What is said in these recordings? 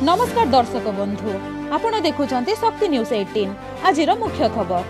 ନମସ୍କାର ଦର୍ଶକ ବନ୍ଧୁ, ଆପଣ ଦେଖୁଛନ୍ତି ଶକ୍ତି ନ୍ୟୁଜ୍ 18। ଆଜିର ମୁଖ୍ୟ ଖବର: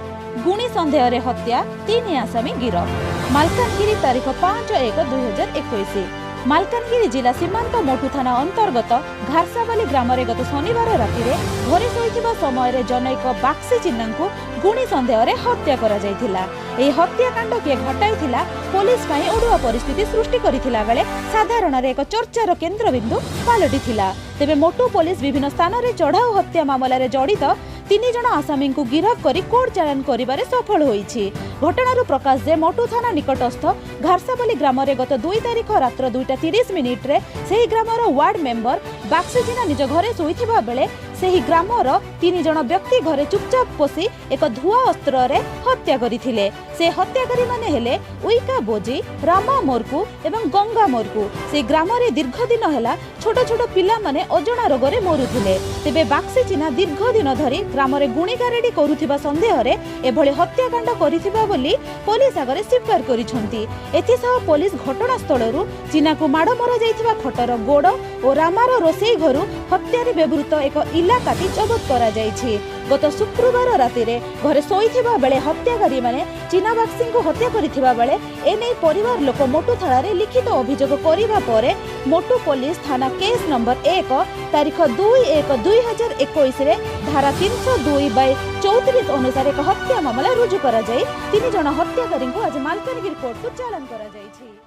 ଗୁଣି ସନ୍ଦେହରେ ହତ୍ୟା, ତିନି ଆସାମୀ ଗିରଫ। ମାଲକାନଗିରି, ତାରିଖ 5/1/2021। ମାଲକାନଗିରି ଜିଲ୍ଲା ସୀମାନ୍ତ ମୋଟୁ ଥାନା ଅନ୍ତର୍ଗତ ଘାରସାବାଲି ଗ୍ରାମରେ ଗତ ଶନିବାର ରାତିରେ ଘରେ ଶୋଇଥିବା ସମୟରେ ଜନୈକ ବାକ୍ସି ଚିନ୍ନାଙ୍କୁ ଗୁଣି ସନ୍ଦେହରେ ହତ୍ୟା କରାଯାଇଥିଲା। ଏହି ହତ୍ୟାକାଣ୍ଡ କିଏ ଘଟାଇଥିଲା, ପୋଲିସ ପାଇଁ ଅଡୁଆ ପରିସ୍ଥିତି ସୃଷ୍ଟି କରିଥିଲା ବେଳେ ସାଧାରଣରେ ଏକ ଚର୍ଚ୍ଚାର କେନ୍ଦ୍ରବିନ୍ଦୁ ପାଲଟିଥିଲା। ତେବେ ମୋଟୁ ପୋଲିସ ବିଭିନ୍ନ ସ୍ଥାନରେ ଚଢାଉ ହତ୍ୟା ମାମଲାରେ ଜଡ଼ିତ ତିନି ଜଣ ଆସାମୀଙ୍କୁ ଗିରଫ କରି କୋର୍ଟ ଚାଲାଣ କରିବାରେ ସଫଳ ହୋଇଛି। ଘଟଣାରୁ ପ୍ରକାଶ ଯେ, ମୋଟୁ ଥାନା ନିକଟସ୍ଥ ଘାରସାବାଲି ଗ୍ରାମରେ ଗତ 2 ତାରିଖ ରାତ୍ର 2ଟା 30 ମିନିଟ୍ରେ ସେହି ଗ୍ରାମର ୱାର୍ଡ ମେମ୍ବର ବାକ୍ସି ଚିନା ନିଜ ଘରେ ଶୋଇଥିବା ବେଳେ ସେହି ଗ୍ରାମର ତିନି ଜଣ ବ୍ୟକ୍ତି ଘରେ ଚୁପଚାପ ପଶି ଏକ ଧୁଆ ଅସ୍ତ୍ରରେ ହତ୍ୟା କରିଥିଲେ। ସେ ହତ୍ୟାକାରୀମାନେ ହେଲେ ଉଇକା ବୋଜି, ରାମା ମୋର୍କୁ ଏବଂ ଗଙ୍ଗା ମୋର୍କୁ। ସେହି ଗ୍ରାମରେ ଦୀର୍ଘ ଦିନ ହେଲା ଛୋଟ ଛୋଟ ପିଲାମାନେ ଅଜଣା ରୋଗରେ ମରୁଥିଲେ। ତେବେ ବାକ୍ସି ଚିନା ଦୀର୍ଘ ଦିନ ଧରି ଗ୍ରାମରେ ଗୁଣିଗାରେଡ଼ି କରୁଥିବା ସନ୍ଦେହରେ ଏଭଳି ହତ୍ୟାକାଣ୍ଡ କରିଥିବା ବୋଲି ପୋଲିସ ଆଗରେ ସ୍ୱୀକାର କରିଛନ୍ତି। ଏଥିସହ ପୋଲିସ ଘଟଣାସ୍ଥଳରୁ ଚିନାକୁ ମାଡ଼ ମରାଯାଇଥିବା ଖଟର ଗୋଡ଼ ଓ ରାମାର ରୋଷେଇ ଘରୁ ହତ୍ୟାରେ ବ୍ୟବହୃତ ଏକ ଇଲା କାତି ଜବତ କରାଯାଇଛି। ଗତ ଶୁକ୍ରବାର ରାତିରେ ଘରେ ଶୋଇଥିବା ବେଳେ ହତ୍ୟାକାରୀମାନେ ଚିନା ବାକ୍ସିଙ୍କୁ ହତ୍ୟା କରିଥିବା ବେଳେ ଏନେଇ ପରିବାର ଲୋକ ମୋଟୁ ଥାନାରେ ଲିଖିତ ଅଭିଯୋଗ କରିବା ପରେ ମୋଟୁ ପୋଲିସ ଥାନା କେସ୍ ନମ୍ବର 1, ତାରିଖ 2/1/2021ରେ ଧାରା 302/34 ଅନୁସାରେ ଏକ ହତ୍ୟା ମାମଲା ରୁଜୁ କରାଯାଇ ତିନି ଜଣ ହତ୍ୟାକାରୀଙ୍କୁ ଆଜି ମାଲକାନଗିରି କୋର୍ଟକୁ ଚାଲାଣ କରାଯାଇଛି।